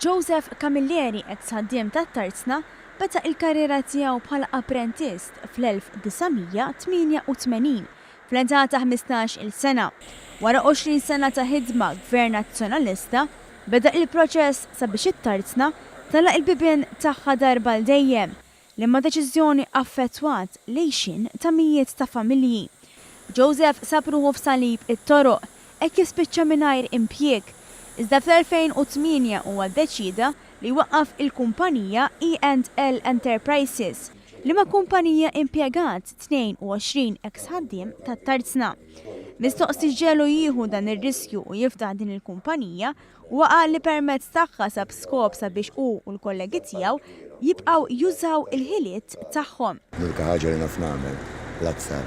Joseph Camilleri, eks ħaddiem tat-tarzna, beda l-karriera tiegħu bħala apprentist fl-1988, fl-età ta' 15-il sena. Wara 20 sena ta' ħidma, Gvern Nazzjonalista beda l-proċess sabiex it-tarzna tagħlaq il-bibien tagħha darba għal dejjem, liema deċiżjoni affettwat l-għixien ta' mijiet ta' familji. Joseph sab ruħu f'salib it-toroq hekk kif spiċċa mingħajr impjieg. Iżda fl-2008 huwa ddeċieda li jwaqqaf il-kumpanija E and L Enterprises, liema kumpanija impjegat 22 eks ħaddiem tat-tarzna. Mistoqsi x'ġegħlu jieħu dan ir-riskju u jiftaħ din il-kumpanija, Huwa qal li permezz tagħha sab skop sabiex hu u l-kollegi tiegħu jibqgħu jużaw il-ħiliet tagħhom. L-unika ħaġa li naf nagħmel, l-azzar.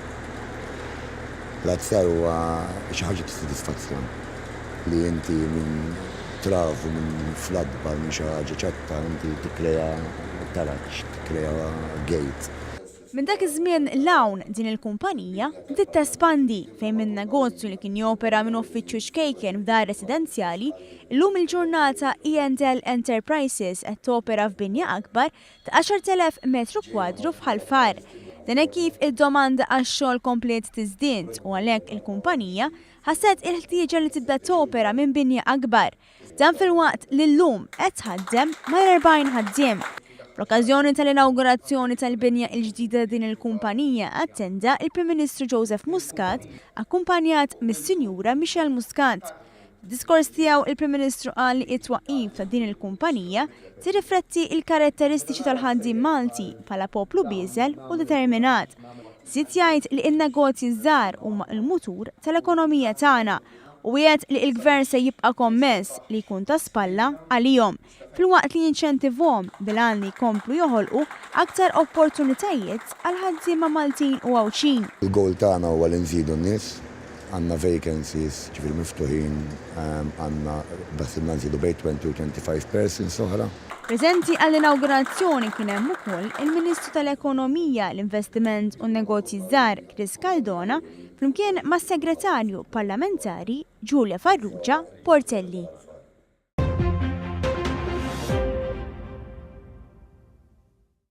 L-azzar huwa xi ħaġa ta' sodisfazzjon li inti minn travu, minn flatbar, minn xi ħaġa ċatta inti tikkrea taraġ, tikkrea gate. Minn dak iż-żmien 'l hawn, din il-kumpanija bdiet tespandi fejn minn negozju li kien jopera minn uffiċċju ċkejken f'dar residenzjali, illum il-ġurnata E and L Enterprises qed topera f'binja akbar ta' 10,000 metru kwadru f'Ħal Far. Dan hekk kif id-domanda għax-xogħol kompliet tiżdied u għalhekk il-kumpanija ħasset il-ħtieġa li tibda topera minn binja akbar. Dan filwaqt li llum qed tħaddem mal-40 ħaddiem. Fl-okkażjoni tal-inawgurazzjoni tal-binja l-ġdida ta' din il-kumpanija attenda il-Prim Ministru Joseph Muscat akkumpanjat mis-Sinjura Michelle Muscat. Fid-diskors tiegħu il-Prim Ministru qal li t-twaqqif ta' din il-kumpanija tirrifletti l-karatteristiċi tal-ħaddiem Malti bħala poplu bieżel u determinat. Żied jgħid li n-negozji ż-żgħar huma l-mutur tal-ekonomija tagħna u wiegħed li l-Gvern se jibqa' kommess li jkun ta' spalla għalihom, filwaqt li jinċentivhom bil-għan li jkomplu joħolqu aktar opportunitajiet għall-ħaddiema Maltin u Għawdxin. Il-goal tagħna huwa li nżidu n-nies, għandna vacancies, ġifieri miftuħin, għandna beħsiebna nżidu bejn 20 u 25 persons oħra. Preżenti għall-inawgurazzjoni kien hemm ukoll il-Ministru tal-Ekonomija, l-Investiment u n-Negozji Żgħar Chris Cardona flimkien mas-Segretarju Parlamentari Julia Farrugia Portelli.